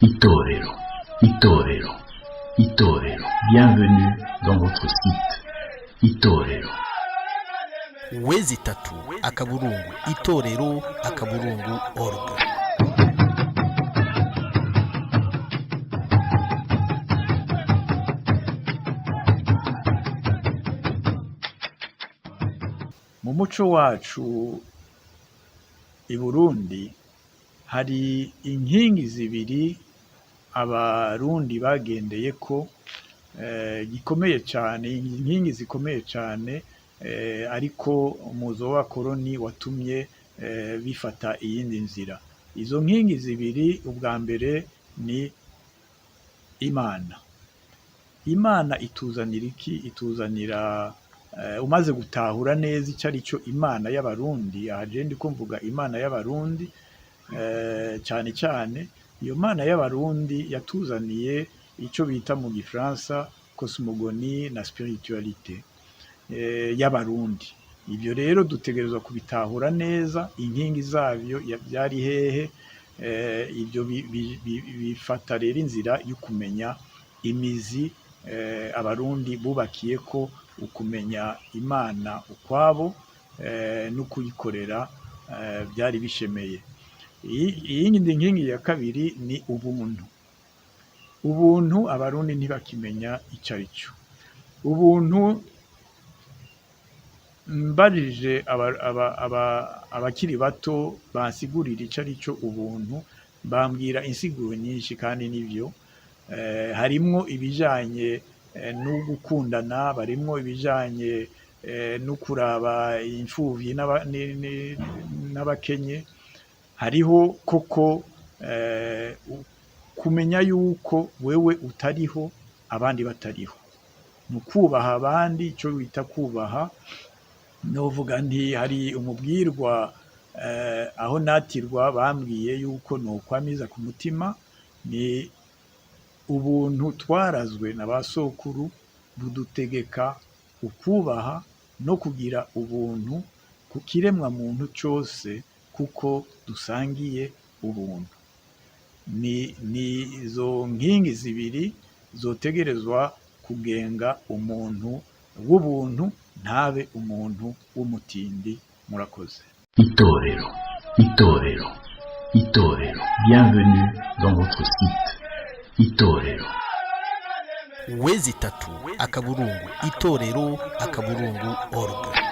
Itorero, Itorero, Itorero. Bienvenue dans votre site Itorero. www.itorero.org. Mu muco wacu i Burundi hari inkingi zibiri Abarundi bagendeyeko gikomeye cane, inkingi zikomeye cane, ariko umuzo w'abakoroni watumye bifata iyindi nzira. Izo nkingi zibiri, ubwa mbere ni Imana. Imana ituzanira iki? Ituzanira, umaze gutahura neza ico arico Imana y'Abarundi, aha jewe ndiko mvuga Imana y'Abarundi cane cane, iyo Mana y'Abarundi yatuzaniye ico bita mu gifaransa cosmogonie na spiritualité y'Abarundi. Ivyo rero dutegerezwa kubitahura neza, inkingi zavyo vyari hehe, ivyo bifata rero inzira yo kumenya imizi Abarundi bubakiyeko ukumenya Imana ukwabo no kuyikorera vyari bishemeye. Iyindi nkingi ya kabiri ni ubuntu. Ubuntu Abarundi ntibakimenya ico arico. Ubuntu, mbajije abakiri bato bansigurira ico arico ubuntu, bambwira insiguro nyinshi kandi nivyo. Harimwo ibijanye no gukundana, barimwo ibijanye no kuraba imfuvyi n'abakenye, hariho koko kumenya yuko wewe utariho abandi batariho. Ni ukubaha abandi, ico bita kubaha. Novuga nti hari umubwirwa aho natirwa bambwiye yuko nokwamiza ku mutima, ni ubuntu twarazwe na ba sokuru budutegeka ukubaha no kugira ubuntu ku kiremwa muntu cose kuko dusangiye ubuntu. Ni izo nkingi zibiri zotegerezwa kugenga umuntu w'ubuntu, ntabe umuntu w'umutindi. Murakoze. Itorero, Itorero, Itorero. Bienvenue dans votre site Itorero. www.itorero.org.